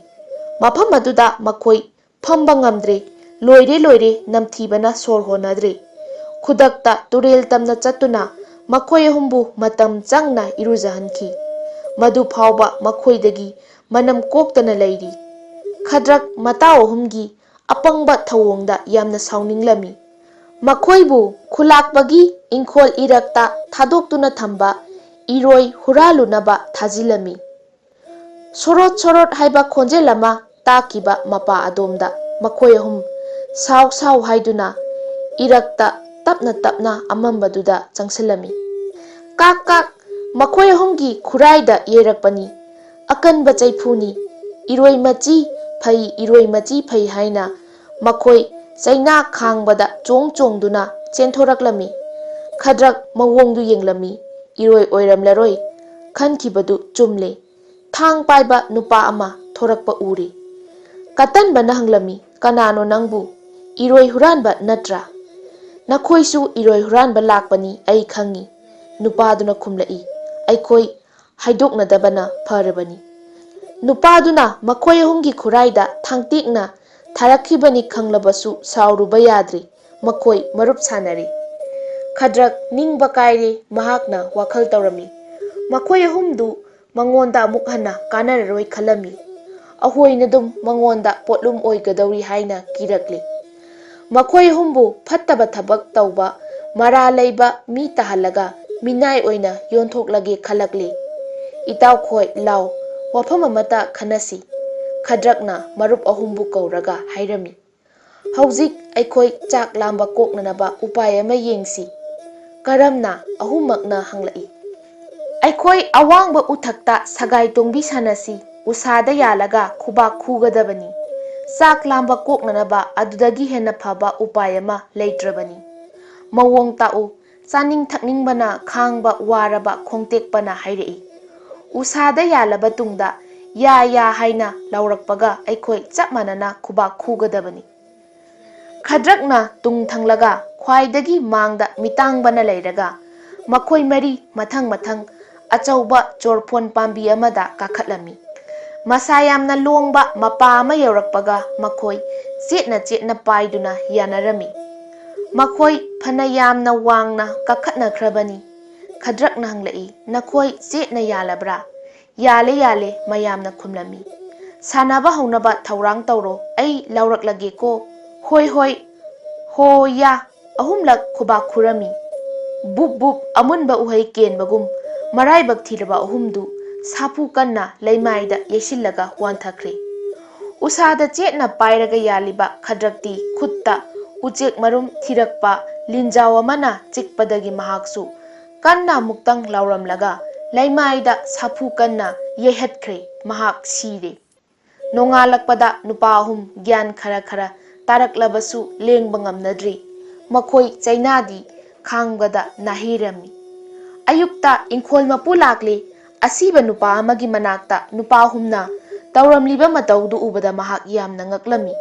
ꯃꯐꯝ ꯑꯗꯨꯗ ꯃꯈꯣꯏ ꯐꯝꯕ ꯉꯝꯗ꯭ꯔꯦ꯫ "ꯂꯣꯏꯔꯦ, ꯂꯣꯏꯔꯦ", ꯅꯝꯊꯤꯕꯅ ꯁꯣꯔ ꯍꯣꯟꯅꯗ꯭ꯔꯦ꯫ ꯈꯨꯗꯛꯇ ꯇꯨꯔꯦꯜ ꯇꯝꯅ ꯆꯠꯇꯨꯅ ꯃꯈꯣꯏ ꯑꯍꯨꯝꯕꯨ ꯃꯇꯝ ꯆꯪꯅ ꯏꯔꯨꯖꯍꯟꯈꯤ꯫ ꯃꯗꯨ ꯐꯥꯎꯕ ꯃꯈꯣꯏꯗꯒꯤ ꯃꯅꯝ ꯀꯣꯛꯇꯅ ꯂꯩꯔꯤ꯫ ꯈꯗ꯭ꯔꯛ ꯃꯇꯥꯎ ꯑꯍꯨꯝꯒꯤ ꯑꯄꯪꯕ ꯊꯧꯑꯣꯡꯗ ꯌꯥꯝꯅ ꯁꯥꯎꯅꯤꯡꯂꯝꯃꯤ꯫ ꯃꯈꯣꯏꯕꯨ ꯈꯨꯂꯥꯛꯄꯒꯤ ꯏꯪꯈꯣꯜ ꯏꯔꯛꯇ ꯊꯥꯗꯣꯛꯇꯨꯅ ꯊꯝꯕ ꯏꯔꯣꯏ ꯍꯨꯔꯥꯜꯂꯨꯅꯕ ꯊꯥꯖꯤꯜꯂꯝꯃꯤ꯫ ꯁꯣꯔꯣꯠ ꯁꯣꯔꯣꯠ ꯍꯥꯏꯕ ꯈꯣꯟꯖꯦꯜ ꯑꯃ ꯇꯥꯈꯤꯕ ꯃꯄꯥ ꯑꯗꯣꯝꯗ ꯃꯈꯣꯏ ꯑꯍꯨꯝ ꯁꯥꯎ ꯁꯥꯎ ꯍꯥꯏꯗꯨꯅ ꯏꯔꯛꯇ ꯇꯞꯅ ꯇꯞꯅ ꯑꯃꯝꯕꯗꯨꯗ ꯆꯪꯁꯤꯜꯂꯝꯃꯤ꯫ ꯀꯥꯛ ꯀꯥꯛ ꯃꯈꯣꯏ ꯑꯍꯨꯝꯒꯤ ꯈꯨꯔꯥꯏꯗ ꯌꯩꯔꯛꯄꯅꯤ꯫ ꯑꯀꯟꯕ ꯆꯩꯐꯨꯅꯤ꯫ ꯏꯔꯣꯏ ꯃꯆꯤ ꯐꯩ, ꯏꯔꯣꯏ ꯃꯆꯤ ꯐꯩ ꯍꯥꯏꯅ ꯃꯈꯣꯏ ꯆꯩꯅꯥ ꯈꯥꯡꯕꯗ ꯆꯣꯡ ꯆꯣꯡꯗꯨꯅ ꯆꯦꯟꯊꯣꯔꯛꯂꯝꯃꯤ꯫ ꯈꯗ꯭ꯔꯛ ꯃꯑꯣꯡꯗꯨ ꯌꯦꯡꯂꯝꯃꯤ꯫ ꯏꯔꯣꯏ ꯑꯣꯏꯔꯝꯂꯔꯣꯏ ꯈꯟꯈꯤꯕꯗꯨ ꯆꯨꯝꯂꯦ꯫ ꯊꯥꯡ ꯄꯥꯏꯕ ꯅꯨꯄꯥ ꯑꯃ ꯊꯣꯔꯛꯄ ꯎꯔꯦ꯫ ꯀꯇꯟꯕꯅ ꯍꯪꯂꯝꯃꯤ, "ꯀꯅꯥꯅꯣ ꯅꯪꯕꯨ? ꯏꯔꯣꯏ ꯍꯨꯔꯥꯟꯕ ꯅꯠꯇ꯭ꯔꯥ?" "ꯅꯈꯣꯏꯁꯨ ꯏꯔꯣꯏ ꯍꯨꯔꯥꯟꯕ ꯂꯥꯛꯄꯅꯤ ꯑꯩ ꯈꯪꯏ," ꯅꯨꯄꯥꯗꯨꯅ ꯈꯨꯝꯂꯛꯏ꯫ "ꯑꯩꯈꯣꯏ ꯍꯥꯏꯗꯣꯛꯅꯗꯕꯅ ꯐꯔꯕꯅꯤ꯫" ꯅꯨꯄꯥꯗꯨꯅ ꯃꯈꯣꯏ ꯑꯍꯨꯝꯒꯤ ꯈꯨꯔꯥꯏꯗ ꯊꯥꯡꯇꯦꯛꯅ ꯊꯥꯔꯛꯈꯤꯕꯅꯤ ꯈꯪꯂꯕꯁꯨ ꯁꯥꯎꯔꯨꯕ ꯌꯥꯗ꯭ꯔꯤ꯫ ꯃꯈꯣꯏ ꯃꯔꯨꯞ ꯁꯥꯟꯅꯔꯤ꯫ ꯈꯗ꯭ꯔꯛ ꯅꯤꯡꯕ ꯀꯥꯏꯔꯦ꯫ ꯃꯍꯥꯛꯅ ꯋꯥꯈꯜ ꯇꯧꯔꯝꯃꯤ, ꯃꯈꯣꯏ ꯑꯍꯨꯝꯗꯨ ꯃꯉꯣꯟꯗ ꯑꯃꯨꯛ ꯍꯟꯅ ꯀꯥꯟꯅꯔꯔꯣꯏ ꯈꯜꯂꯝꯃꯤ꯫ ꯑꯍꯣꯏꯅꯗꯨꯝ ꯃꯉꯣꯟꯗ ꯄꯣꯠꯂꯨꯝ ꯑꯣꯏꯒꯗꯧꯔꯤ ꯍꯥꯏꯅ ꯀꯤꯔꯛꯂꯤ꯫ ꯃꯈꯣꯏ ꯑꯍꯨꯝꯕꯨ ꯐꯠꯇꯕ ꯊꯕꯛ ꯇꯧꯕ, ꯃꯔꯥ ꯂꯩꯕ ꯃꯤ ꯇꯥꯍꯜꯂꯒ ꯃꯤꯅꯥꯏ ꯑꯣꯏꯅ ꯌꯣꯟꯊꯣꯛꯂꯒꯦ ꯈꯜꯂꯛꯂꯤ꯫ "ꯏꯇꯥꯎꯈꯣꯏ, ꯂꯥꯎ, ꯋꯥꯐꯝ ꯑꯃꯇ ꯈꯟꯅꯁꯤ," ꯈꯗ꯭ꯔꯛꯅ ꯃꯔꯨꯞ ꯑꯍꯨꯝꯕꯨ ꯀꯧꯔꯒ ꯍꯥꯏꯔꯝꯃꯤ꯫ "ꯍꯧꯖꯤꯛ ꯑꯩꯈꯣꯏ ꯆꯥꯛ ꯂꯥꯝꯕ ꯀꯣꯛꯅꯅꯕ ꯎꯄꯥꯏ ꯑꯃ ꯌꯦꯡꯁꯤ꯫" "ꯀꯔꯝꯅ?" ꯑꯍꯨꯝꯃꯛꯅ ꯍꯪꯂꯛꯏ꯫ "ꯑꯩꯈꯣꯏ ꯑꯋꯥꯡꯕ ꯎꯊꯛꯇ ꯁꯒꯥꯏ ꯇꯣꯡꯕꯤ ꯁꯥꯟꯅꯁꯤ꯫ ꯎꯁꯥꯗ ꯌꯥꯜꯂꯒ ꯈꯨꯕꯥꯛ ꯈꯨꯒꯗꯕꯅꯤ꯫ ꯆꯥꯛ ꯂꯥꯝꯕ ꯀꯣꯛꯅꯅꯕ ꯑꯗꯨꯗꯒꯤ ꯍꯦꯟꯅ ꯐꯕ ꯎꯄꯥꯏ ꯑꯃ ꯂꯩꯇ꯭ꯔꯕꯅꯤ꯫ ꯃꯑꯣꯡ ꯇꯥꯛꯎ, ꯆꯥꯅꯤꯡ ꯊꯛꯅꯤꯡꯕꯅ ꯈꯥꯡꯕ ꯋꯥꯔꯕ ꯈꯣꯡꯇꯦꯛꯄꯅ ꯍꯥꯏꯔꯛꯏ꯫ ꯎꯁꯥꯗ ꯌꯥꯜꯂꯕ ꯇꯨꯡꯗ "ꯌꯥ, ꯌꯥ" ꯍꯥꯏꯅ ꯂꯥꯎꯔꯛꯄꯒ ꯑꯩꯈꯣꯏ ꯆꯞ ꯃꯥꯟꯅꯅ ꯈꯨꯕꯥꯛ ꯈꯨꯒꯗꯕꯅꯤ꯫ ꯈꯗ꯭ꯔꯛꯅ ꯇꯨꯡ ꯊꯪꯂꯒ ꯈ꯭ꯋꯥꯏꯗꯒꯤ ꯃꯥꯡꯗ ꯃꯤꯇꯥꯡꯕꯅ ꯂꯩꯔꯒ ꯃꯈꯣꯏ ꯃꯔꯤ ꯃꯊꯪ ꯃꯊꯪ ꯑꯆꯧꯕ ꯆꯣꯔꯐꯣꯟ ꯄꯥꯝꯕꯤ ꯑꯃꯗ ꯀꯥꯈꯠꯂꯝꯃꯤ꯫ ꯃꯁꯥ ꯌꯥꯝꯅ ꯂꯣꯡꯕ ꯃꯄꯥ ꯑꯃ ꯌꯧꯔꯛꯄꯒ ꯃꯈꯣꯏ ꯆꯦꯠꯅ ꯆꯦꯠꯅ ꯄꯥꯏꯗꯨꯅ ꯌꯥꯅꯔꯝꯃꯤ꯫ ꯃꯈꯣꯏ ꯐꯅ ꯌꯥꯝꯅ ꯋꯥꯡꯅ ꯀꯥꯈꯠꯅꯈ꯭ꯔꯕꯅꯤ꯫ ꯈꯗ꯭ꯔꯛꯅ ꯍꯪꯂꯛꯏ, "ꯅꯈꯣꯏ ꯆꯦꯠꯅ ꯌꯥꯜꯂꯕ꯭ꯔꯥ?" "ꯌꯥꯜꯂꯦ, ꯌꯥꯜꯂꯦ," ꯃꯌꯥꯝꯅ ꯈꯨꯝꯂꯝꯃꯤ꯫ "ꯁꯥꯟꯅꯕ ꯍꯧꯅꯕ ꯊꯧꯔꯥꯡ ꯇꯧꯔꯣ, ꯑꯩ ꯂꯥꯎꯔꯛꯂꯒꯦꯀꯣ꯫" "ꯍꯣꯏ, ꯍꯣꯏ, ꯍꯣ, ꯌꯥ!" ꯑꯍꯨꯝꯂꯛ ꯈꯨꯕꯥꯛ ꯈꯨꯔꯝꯃꯤ꯫ ꯕꯨꯞ ꯕꯨꯞ ꯑꯃꯨꯟꯕ ꯎꯍꯩ ꯀꯦꯟꯕꯒꯨꯝ ꯃꯔꯥꯏꯕꯛ ꯊꯤꯔꯕ ꯑꯍꯨꯝꯗꯨ ꯁꯥꯐꯨ ꯀꯟꯅ ꯂꯩꯃꯥꯏꯗ ꯌꯩꯁꯤꯜꯂꯒ ꯋꯥꯟꯊꯈ꯭ꯔꯦ꯫ ꯎꯁꯥꯗ ꯆꯦꯠꯅ ꯄꯥꯏꯔꯒ ꯌꯥꯜꯂꯤꯕ ꯈꯗ꯭ꯔꯛꯇꯤ ꯈꯨꯠꯇ ꯎꯆꯦꯛ ꯃꯔꯨꯝ ꯊꯤꯔꯛꯄ ꯂꯤꯟꯖꯥꯎ ꯑꯃꯅ ꯆꯤꯛꯄꯗꯒꯤ ꯃꯍꯥꯛꯁꯨ ꯀꯟꯅ ꯑꯃꯨꯛꯇꯪ ꯂꯥꯎꯔꯝꯂꯒ ꯂꯩꯃꯥꯏꯗ ꯁꯥꯐꯨ ꯀꯟꯅ ꯌꯩꯍꯠꯈ꯭ꯔꯦ꯫ ꯃꯍꯥꯛ ꯁꯤꯔꯦ꯫ ꯅꯣꯡꯉꯥꯜꯂꯛꯄꯗ ꯅꯨꯄꯥ ꯑꯍꯨꯝ ꯒ꯭ꯌꯥꯟ ꯈꯔ ꯈꯔ ꯇꯥꯔꯛꯂꯕꯁꯨ ꯂꯦꯡꯕ ꯉꯝꯅꯗ꯭ꯔꯤ꯫ ꯃꯈꯣꯏ ꯆꯩꯅꯥꯗꯤ ꯈꯥꯡꯕꯗ ꯅꯥꯍꯩꯔꯝꯃꯤ꯫ ꯑꯌꯨꯛꯇ ꯏꯪꯈꯣꯜ ꯃꯄꯨ ꯂꯥꯛꯂꯦ, ꯑꯁꯤꯕ ꯅꯨꯄꯥ ꯑꯃꯒꯤ ꯃꯅꯥꯛꯇ ꯅꯨꯄꯥ ꯑꯍꯨꯝꯅ ꯇꯧꯔꯝꯂꯤꯕ ꯃꯇꯧꯗꯨ ꯎꯕꯗ ꯃꯍꯥꯛ ꯌꯥꯝꯅ ꯉꯛꯂꯝꯃꯤ꯫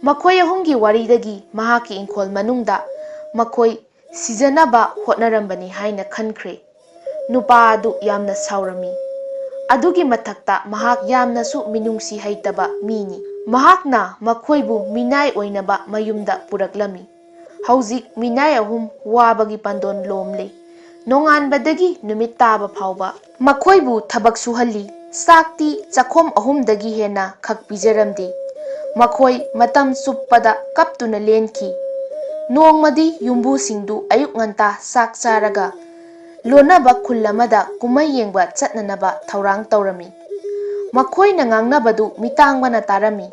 ꯃꯈꯣꯏ ꯑꯍꯨꯝꯒꯤ ꯋꯥꯔꯤꯗꯒꯤ ꯃꯍꯥꯛꯀꯤ ꯏꯪꯈꯣꯜ ꯃꯅꯨꯡꯗ ꯃꯈꯣꯏ ꯁꯤꯖꯅꯕ ꯍꯣꯠꯅꯔꯝꯕꯅꯤ ꯍꯥꯏꯅ ꯈꯟꯈ꯭ꯔꯦ꯫ ꯅꯨꯄꯥ ꯑꯗꯨ ꯌꯥꯝꯅ ꯁꯥꯎꯔꯝꯃꯤ꯫ ꯑꯗꯨꯒꯤ ꯃꯊꯛꯇ ꯃꯍꯥꯛ ꯌꯥꯝꯅꯁꯨ ꯃꯤꯅꯨꯡꯁꯤ ꯍꯩꯇꯕ ꯃꯤꯅꯤ꯫ ꯃꯍꯥꯛꯅ ꯃꯈꯣꯏꯕꯨ ꯃꯤꯅꯥꯏ ꯑꯣꯏꯅꯕ ꯃꯌꯨꯝꯗ ꯄꯨꯔꯛꯂꯝꯃꯤ꯫ ꯍꯧꯖꯤꯛ ꯃꯤꯅꯥꯏ ꯑꯍꯨꯝ ꯋꯥꯕꯒꯤ ꯄꯥꯟꯗꯣꯟ ꯂꯣꯝꯂꯤ꯫ ꯅꯣꯡꯉꯥꯟꯕꯗꯒꯤ ꯅꯨꯃꯤꯠ ꯇꯥꯕ ꯐꯥꯎꯕ ꯃꯈꯣꯏꯕꯨ ꯊꯕꯛ ꯁꯨꯍꯜꯂꯤ꯫ ꯆꯥꯛꯇꯤ ꯆꯥꯛꯈꯣꯝ ꯑꯍꯨꯝꯗꯒꯤ ꯍꯦꯟꯅ ꯈꯛ ꯄꯤꯖꯔꯝꯗꯦ꯫ ꯃꯈꯣꯏ ꯃꯇꯝ ꯆꯨꯞꯄꯗ ꯀꯞꯇꯨꯅ ꯂꯦꯟꯈꯤ꯫ ꯅꯣꯡꯃꯗꯤ ꯌꯨꯝꯕꯨꯁꯤꯡꯗꯨ ꯑꯌꯨꯛ ꯉꯟꯇꯥ ꯆꯥꯛ ꯆꯥꯔꯒ ꯂꯣꯟꯅꯕ ꯈꯨꯜ ꯑꯃꯗ ꯀꯨꯝꯍꯩ ꯌꯦꯡꯕ ꯆꯠꯅꯅꯕ ꯊꯧꯔꯥꯡ ꯇꯧꯔꯝꯃꯤ꯫ ꯃꯈꯣꯏꯅ ꯉꯥꯡꯅꯕꯗꯨ ꯃꯤꯇꯥꯡꯕꯅ ꯇꯥꯔꯝꯃꯤ꯫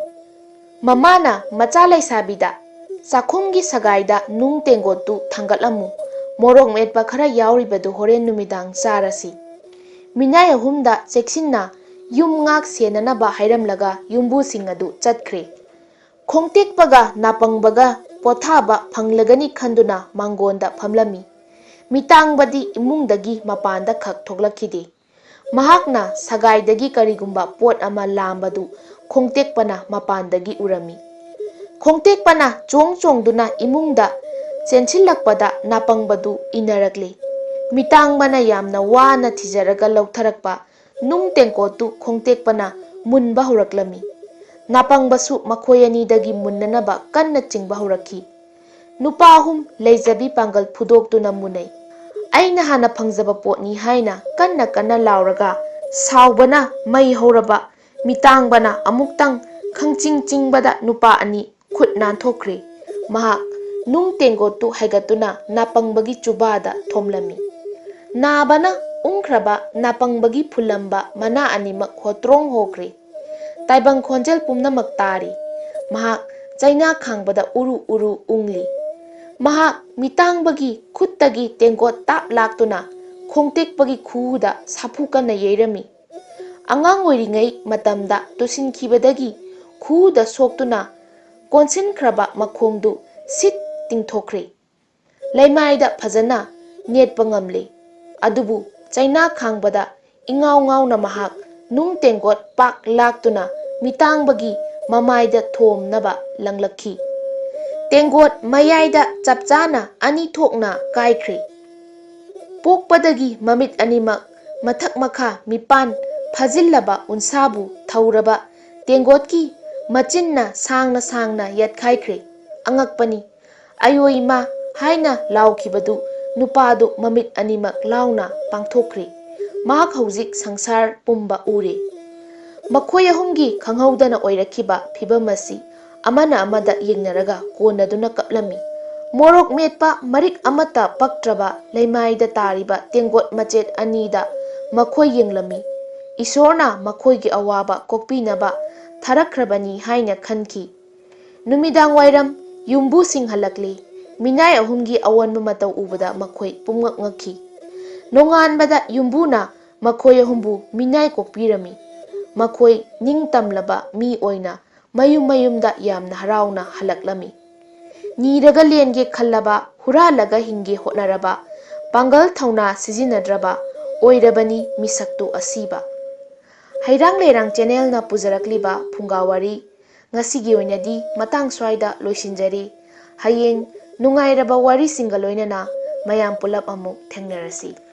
ꯃꯃꯥꯅ ꯃꯆꯥ ꯂꯩꯁꯥꯕꯤꯗ, "ꯆꯥꯛꯈꯨꯝꯒꯤ ꯁꯒꯥꯏꯗ ꯅꯨꯡ ꯇꯦꯡꯒꯣꯠꯇꯨ ꯊꯥꯡꯒꯠꯂꯝꯃꯨ꯫ ꯃꯣꯔꯣꯛ ꯃꯦꯠꯄ ꯈꯔ ꯌꯥꯎꯔꯤꯕꯗꯨ ꯍꯣꯔꯦꯟ ꯅꯨꯃꯤꯗꯥꯡ ꯆꯥꯔꯁꯤ꯫" ꯃꯤꯅꯥꯏ ꯑꯍꯨꯝꯗ ꯆꯦꯛꯁꯤꯟꯅ ꯌꯨꯝ ꯉꯥꯛ ꯁꯦꯟꯅꯅꯕ ꯍꯥꯏꯔꯝꯂꯒ ꯌꯨꯝꯕꯨꯁꯤꯡ ꯑꯗꯨ ꯆꯠꯈ꯭ꯔꯦ꯫ ꯈꯣꯡꯇꯦꯛꯄꯒ ꯅꯥꯄꯪꯕꯒ ꯄꯣꯊꯥꯕ ꯐꯪꯂꯒꯅꯤ ꯈꯟꯗꯨꯅ ꯃꯥꯡꯒꯣꯟꯗ ꯐꯝꯂꯝꯃꯤ꯫ ꯃꯤꯇꯥꯡꯕꯗꯤ ꯏꯃꯨꯡꯗꯒꯤ ꯃꯄꯥꯟꯗ ꯈꯛ ꯊꯣꯛꯂꯛꯈꯤꯗꯦ꯫ ꯃꯍꯥꯛꯅ ꯁꯒꯥꯏꯗꯒꯤ ꯀꯔꯤꯒꯨꯝꯕ ꯄꯣꯠ ꯑꯃ ꯂꯥꯝꯕꯗꯨ ꯈꯣꯡꯇꯦꯛꯄꯅ ꯃꯄꯥꯟꯗꯒꯤ ꯎꯔꯝꯃꯤ꯫ ꯈꯣꯡꯇꯦꯛꯄꯅ ꯆꯣꯡ ꯆꯣꯡꯗꯨꯅ ꯏꯃꯨꯡꯗ ꯆꯦꯟꯁꯤꯜꯂꯛꯄꯗ ꯅꯥꯄꯪꯕꯗꯨ ꯏꯟꯅꯔꯛꯂꯦ꯫ ꯃꯤꯇꯥꯡꯕꯅ ꯌꯥꯝꯅ ꯋꯥꯅ ꯊꯤꯖꯔꯒ ꯂꯧꯊꯔꯛꯄ ꯅꯨꯡ ꯇꯦꯡꯀꯣꯠꯇꯨ ꯈꯣꯡꯇꯦꯛꯄꯅ ꯃꯨꯟꯕ ꯍꯧꯔꯛꯂꯝꯃꯤ꯫ ꯅꯥꯄꯪꯕꯁꯨ ꯃꯈꯣꯏ ꯑꯅꯤꯗꯒꯤ ꯃꯨꯟꯅꯅꯕ ꯀꯟꯅ ꯆꯤꯡꯕ ꯍꯧꯔꯛꯈꯤ꯫ ꯅꯨꯄꯥ ꯑꯍꯨꯝ ꯂꯩꯖꯕꯤ ꯄꯥꯡꯒꯜ ꯐꯨꯗꯣꯛꯇꯨꯅ ꯃꯨꯟꯅꯩ꯫ "ꯑꯩꯅ ꯍꯥꯟꯅ ꯐꯪꯖꯕ ꯄꯣꯠꯅꯤ" ꯍꯥꯏꯅ ꯀꯟꯅ ꯀꯟꯅ ꯂꯥꯎꯔꯒ ꯁꯥꯎꯕꯅ ꯃꯩ ꯍꯧꯔꯕ ꯃꯤꯇꯥꯡꯕꯅ ꯑꯃꯨꯛꯇꯪ ꯈꯪꯆꯤꯡ ꯆꯤꯡꯕꯗ ꯅꯨꯄꯥ ꯑꯅꯤ ꯈꯨꯠ ꯅꯥꯟꯊꯣꯛꯈ꯭ꯔꯦ꯫ ꯃꯍꯥꯛ ꯅꯨꯡ ꯇꯦꯡꯒꯣꯠꯇꯨ ꯍꯥꯏꯒꯠꯇꯨꯅ ꯅꯥꯄꯪꯕꯒꯤ ꯆꯨꯕꯥꯗ ꯊꯣꯝꯂꯝꯃꯤ꯫ ꯅꯥꯕꯅ ꯎꯪꯈ꯭ꯔꯕ ꯅꯥꯄꯪꯕꯒꯤ ꯐꯨꯜꯂꯝꯕ ꯃꯅꯥ ꯑꯅꯤꯃꯛ ꯍꯣꯇ꯭ꯔꯣꯡ ꯍꯣꯈ꯭ꯔꯦ꯫ ꯇꯥꯏꯕꯪ ꯈꯣꯟꯖꯦꯜ ꯄꯨꯝꯅꯃꯛ ꯇꯥꯔꯤ꯫ ꯃꯍꯥꯛ ꯆꯩꯅꯥ ꯈꯥꯡꯕꯗ ꯎꯔꯨ ꯎꯔꯨ ꯎꯪꯂꯤ꯫ ꯃꯍꯥꯛ ꯃꯤꯇꯥꯡꯕꯒꯤ ꯈꯨꯠꯇꯒꯤ ꯇꯦꯡꯀꯣꯠ ꯇꯥꯞ ꯂꯥꯛꯇꯨꯅ ꯈꯣꯡꯇꯦꯛꯄꯒꯤ ꯈꯨꯎꯗ ꯁꯥꯐꯨ ꯀꯟꯅ ꯌꯩꯔꯝꯃꯤ꯫ ꯑꯉꯥꯡ ꯑꯣꯏꯔꯤꯉꯩ ꯃꯇꯝꯗ ꯇꯨꯁꯤꯟꯈꯤꯕꯗꯒꯤ ꯈꯨꯎꯗ ꯁꯣꯛꯇꯨꯅ ꯀꯣꯟꯁꯤꯟꯈ꯭ꯔꯕ ꯃꯈꯣꯡꯗꯨ ꯁꯤꯠ ꯇꯤꯡꯊꯣꯛꯈ꯭ꯔꯦ꯫ ꯂꯩꯃꯥꯏꯗ ꯐꯖꯅ ꯅꯦꯠꯄ ꯉꯝꯂꯦ꯫ ꯑꯗꯨꯕꯨ ꯆꯩꯅꯥ ꯈꯥꯡꯕꯗ ꯏꯉꯥꯎ ꯉꯥꯎꯅ ꯃꯍꯥꯛ ꯅꯨꯡ ꯇꯦꯡꯒꯣꯠ ꯄꯥꯛ ꯂꯥꯛꯇꯨꯅ ꯃꯤꯇꯥꯡꯕꯒꯤ ꯃꯃꯥꯏꯗ ꯊꯣꯝꯅꯕ ꯂꯪꯂꯛꯈꯤ꯫ ꯇꯦꯡꯒꯣꯠ ꯃꯌꯥꯏꯗ ꯆꯞ ꯆꯥꯅ ꯑꯅꯤ ꯊꯣꯛꯅ ꯀꯥꯏꯈ꯭ꯔꯦ꯫ ꯄꯣꯛꯄꯗꯒꯤ ꯃꯃꯤꯠ ꯑꯅꯤꯃꯛ ꯃꯊꯛ ꯃꯈꯥ ꯃꯤꯄꯥꯟ ꯐꯥꯖꯤꯜꯂꯕ ꯎꯟꯁꯥꯕꯨ ꯊꯧꯔꯕ ꯇꯦꯡꯒꯣꯠꯀꯤ ꯃꯆꯤꯟꯅ ꯁꯥꯡꯅ ꯁꯥꯡꯅ ꯌꯥꯠꯈꯥꯏꯈ꯭ꯔꯦ꯫ ꯑꯉꯛꯄꯅꯤ꯫ "ꯑꯌꯣ ꯏꯃꯥ" ꯍꯥꯏꯅ ꯂꯥꯎꯈꯤꯕꯗꯨ ꯅꯨꯄꯥꯗꯨ ꯃꯃꯤꯠ ꯑꯅꯤꯃꯛ ꯂꯥꯎꯅ ꯄꯥꯡꯊꯣꯛꯈ꯭ꯔꯦ꯫ ꯃꯍꯥꯛ ꯍꯧꯖꯤꯛ ꯁꯪꯁꯥꯔ ꯄꯨꯝꯕ ꯎꯔꯦ꯫ ꯃꯈꯣꯏ ꯑꯍꯨꯝꯒꯤ ꯈꯪꯍꯧꯗꯅ ꯑꯣꯏꯔꯛꯈꯤꯕ ꯐꯤꯚꯝ ꯑꯁꯤ ꯑꯃꯅ ꯑꯃꯗ ꯌꯦꯡꯅꯔꯒ ꯀꯣꯟꯅꯗꯨꯅ ꯀꯞꯂꯝꯃꯤ꯫ ꯃꯣꯔꯣꯛ ꯃꯦꯠꯄ ꯃꯔꯤꯛ ꯑꯃꯠꯇ ꯄꯛꯇ꯭ꯔꯕ ꯂꯩꯃꯥꯏꯗ ꯇꯥꯔꯤꯕ ꯇꯦꯡꯒꯣꯠ ꯃꯆꯦꯠ ꯑꯅꯤꯗ ꯃꯈꯣꯏ ꯌꯦꯡꯂꯝꯃꯤ꯫ ꯏꯁꯣꯔꯅ ꯃꯈꯣꯏꯒꯤ ꯑꯋꯥꯕ ꯀꯣꯛꯄꯤꯅꯕ ꯊꯥꯔꯛꯈ꯭ꯔꯕꯅꯤ ꯍꯥꯏꯅ ꯈꯟꯈꯤ꯫ ꯅꯨꯃꯤꯗꯥꯡ ꯋꯥꯏꯔꯝ ꯌꯨꯝꯕꯨꯁꯤꯡ ꯍꯜꯂꯛꯂꯤ꯫ ꯃꯤꯅꯥꯏ ꯑꯍꯨꯝꯒꯤ ꯑꯑꯣꯟꯕ ꯃꯇꯧ ꯎꯕꯗ ꯃꯈꯣꯏ ꯄꯨꯝꯉꯛ ꯉꯛꯈꯤ꯫ ꯅꯣꯡꯉꯥꯟꯕꯗ ꯌꯨꯝꯕꯨꯅ ꯃꯈꯣꯏ ꯑꯍꯨꯝꯕꯨ ꯃꯤꯅꯥꯏ ꯀꯣꯛꯄꯤꯔꯝꯃꯤ꯫ ꯃꯈꯣꯏ ꯅꯤꯡꯇꯝꯂꯕ ꯃꯤ ꯑꯣꯏꯅ ꯃꯌꯨꯝ ꯃꯌꯨꯝꯗ ꯌꯥꯝꯅ ꯍꯔꯥꯎꯅ ꯍꯜꯂꯛꯂꯝꯃꯤ꯫ ꯅꯤꯔꯒ ꯂꯦꯟꯒꯦ ꯈꯜꯂꯕ, ꯍꯨꯔꯥꯜꯂꯒ ꯍꯤꯡꯒꯦ ꯍꯣꯠꯅꯔꯕ, ꯄꯥꯡꯒꯜ ꯊꯧꯅꯥ ꯁꯤꯖꯤꯟꯅꯗ꯭ꯔꯕ ꯑꯣꯏꯔꯕꯅꯤ ꯃꯤꯁꯛꯇꯨ ꯑꯁꯤꯕ꯫ ꯍꯩꯔꯥꯡ ꯂꯩꯔꯥꯡ ꯆꯦꯅꯦꯜꯅ ꯄꯨꯖꯔꯛꯂꯤꯕ ꯐꯨꯡꯒꯥ ꯋꯥꯔꯤ ꯉꯁꯤꯒꯤ ꯑꯣꯏꯅꯗꯤ ꯃꯇꯥꯡ ꯁ꯭ꯋꯥꯏꯗ ꯂꯣꯏꯁꯤꯟꯖꯔꯤ꯫ ꯍꯌꯦꯡ ꯅꯨꯡꯉꯥꯏꯔꯕ ꯋꯥꯔꯤꯁꯤꯡꯒ ꯂꯣꯏꯅꯅ ꯃꯌꯥꯝ ꯄꯨꯂꯞ ꯑꯃꯨꯛ ꯊꯦꯡꯅꯔꯁꯤ꯫